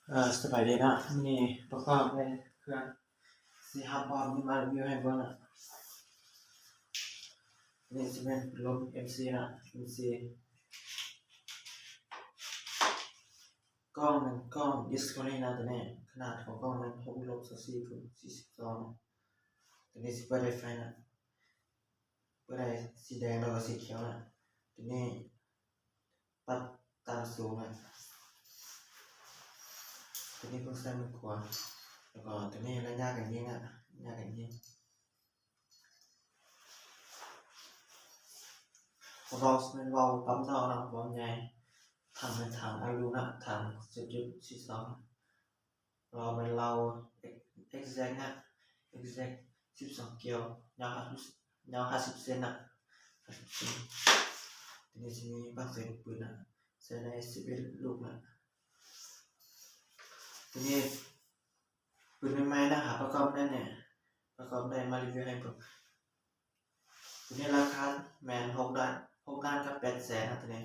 ເອີ ສະບາຍດີເນາະ, ມື້ນີ້ປະກອບໄດ້ເຄື່ອງສີ່ຫ້າບ່ອນ ນີ້ມາຣີວິວໃຫ້ເບິ່ງເນາະ. ນີ້ຊິແມ່ນພັດລົມເອັມຊີເນາະ, ເອັມຊີ. ກ້ອງແມ່ນກ້ອງດິສຄັບເວີຣີເນາະ ໂຕນີ້. ຂະໜາດຂອງກ້ອງແມ່ນຫົກລົບຊາວສີ່ຄູນສີ່ສິບສອງ. ໂຕນີ້ຊິເປີດໄດ້ໄຟເນາະ, ເປີດໄດ້ສີແດງ ແລ້ວກໍສີຂຽວເນາະ. ໂຕນີ້ປັບຕາມສູງເນາະ, ໂຕນີ້ເບິ່ງຊ້າຍເບິ່ງຂວາ, ແລ້ວກໍໂຕນີ້ໄລຍະການຍິງເນາະ, ໄລຍະການຍິງ. ວາວແມ່ນວາວປ້ຳນອກເນາະ, ວາວໃຫຍ່. ຖັງແມ່ນຖັງອາລູເນາະ, ຖັງສູນຈຸດສີ່ສອງ. ເລົາແມ່ນເລົາເອັກແຊັກເນາະ, ເອັກແຊັກສິບສອງກິໂລ, ຍາວຫ້າສິບ ຍາວຫ້າສິບເຊັນເນາະ, ຫ້າສິບເຊັນ. ໂຕນີ້ຊິມີບັ້ງໃສ່ລູກປືນເນາະ, ໃສ່ໄດ້ສິບເອັດລູກເນາະ. ໂຕນີ້ ປືນໃໝ່ໆ ນະ ຫາປະກອບໄດ້ແນ່, ປະກອບໄດ້ ມາຣີວິວໃຫ້ເບິ່ງ. ໂຕນີ້ລາຄາແມ່ນຫົກລ້ານ ຫົກລ້ານກັບແປດແສນນະ ໂຕນີ້.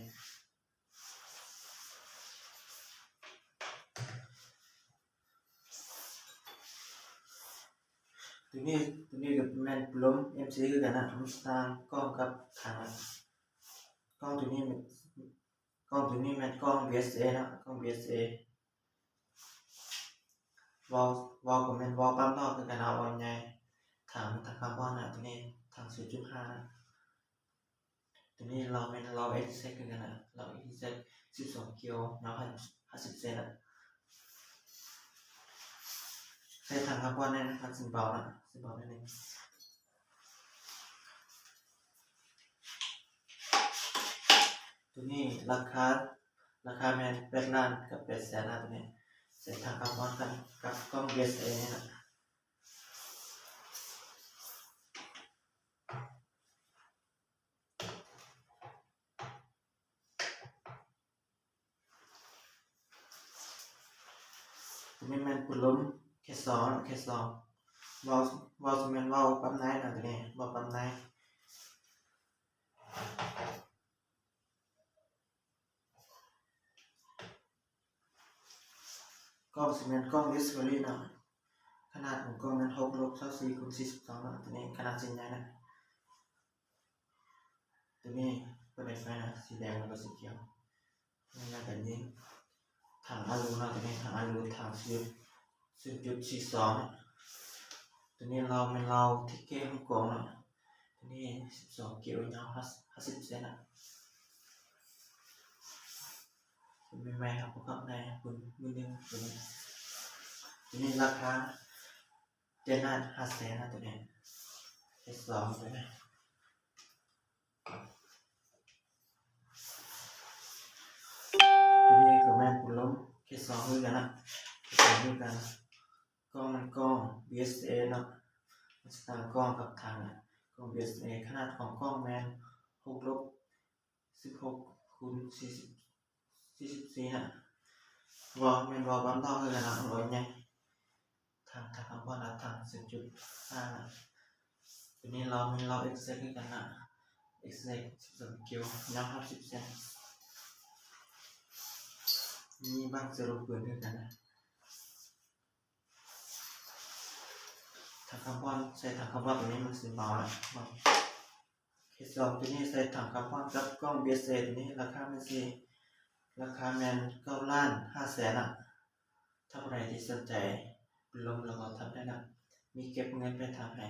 ໂຕນີ້ ໂຕນີ້ກໍແມ່ນພັດລົມເອັມຊີຄືກັນນະ, ມັນຕ່າງກ້ອງກັບຖັງນະ. ກ້ອງໂຕນີ້ແມ່ນ ກ້ອງໂຕນີ້ແມ່ນກ້ອງບີເອສເອເນາະ, ກ້ອງບີເອສເອ. ວາວ ວາວກໍແມ່ນວາວປ້ຳນອກຄືກັນເນາະ, ວາວໃຫຍ່. ຖັງ ຖັງຄາບອນນະ, ໂຕນີ້ຖັງສູນຈຸດຫ້ານະ. ໂຕນີ້ເລົາແມ່ນເລົາເອັກແຊັກຄືກັນນະ, ເລົາເອັກແຊັກສິບສອງກິໂລ, ຍາວຫ້າສິບເຊັນນະ. ໃສ່ຖັງຄາບອນແນ່ນະ, ມັນຊິເບົານະ, ຊິເບົາໜ້ອຍໜຶ່ງ. ໂຕນີ້ລາຄາ ລາຄາແມ່ນແປດລ້ານກັບແປດແສນນະ, ໂຕນີ້ໃສ່ຖັງຄາບອນກັນກັບກ້ອງບີເອສເອນີ້ນະ. ໂຕນີ້ແມ່ນພັດລົມເຄສອງ ເຄສອງ. ວາວ ວາວຊິແມ່ນວາວປ້ຳໃນນະ, ໂຕນີ້ວາວປ້ຳໃນ. ກ້ອງຊິແມ່ນກ້ອງດິສຄັບເວີຣີເນາະ, ຂະໜາດຂອງກ້ອງແມ່ນຫົກລົບຊາວສີ່ຄູນສີ່ສິບສອງເນາະ, ໂຕນີ້ຂະໜາດຊິໃຫຍ່ນະ. ໂຕນີ້ເປີດໄດ້ໄຟນະ, ສີແດງແລ້ວກໍສີຂຽວ. ໄລຍະການຍິງ ຖັງອາລູເນາະ, ໂຕນີ້ຖັງອາລູ ຖັງສູນຈຸດສີ່ສອງ. ໂຕນີ້ເລົາແມ່ນເລົາທິກເກຮ່ອງກົງເນາະ, ໂຕນີ້ສິບສອງກິໂລ, ຍາວຫ້າສິບເຊັນນະ. ໃໝ່ໆ ເຮົາກໍພັບໄດ້ ໝື່ນໜຶ່ງ. ໂຕນີ້ ໂຕນີ້ລາຄາເຈັດລ້ານຫ້າແສນນະ, ໂຕນີ້ເຄສອງ ໂຕນີ້. ໂຕນີ້ກໍແມ່ນພັດລົມເຄສອງຄືກັນນະ, ເຄສອງຄືກັນ. ກ້ອງມັນກ້ອງບີເອສເອເນາະ, ມັນຊິຕ່າງກ້ອງກັບຖັງນະ. ກ້ອງບີເອສເອ ຂະໜາດຂອງກ້ອງແມ່ນຫົກລົບສິບຫົກຄູນສີ່ສິບ ສີ່ສິບສີ່ນະ. ວາວແມ່ນວາວບ້ານນອກຄືກັນນະ, ວາວໃຫຍ່. ຖັງ ຖັງຄາບອນນະ, ຖັງສູນຈຸດຫ້ານະ. ໂຕນີ້ເລົາແມ່ນເລົາເອັກແຊັກຄືກັນນະ, ເອັກແຊັກສິບສອງກິໂລ, ຍາວຫ້າສິບເຊັນ. ມີບັ້ງໃສ່ລູກປືນຄືກັນນະ. ຖັງຄາບອນ ໃສ່ຖັງຄາບອນໂຕນີ້ມັນຊິເບົານະ. ເຄສອງໂຕນີ້ໃສ່ຖັງຄາບອນກັບກ້ອງບີເອສເອໂຕນີ້ ລາຄາແມ່ນຊິ ລາຄາແມ່ນເກົ້າລ້ານຫ້າແສນນະ. ຖ້າຜູ້ໃດທີ່ສົນໃຈລົມແລ້ວກໍທັກໄດ້ນະ, ມີເກັບເງິນປາຍທາງໃຫ້.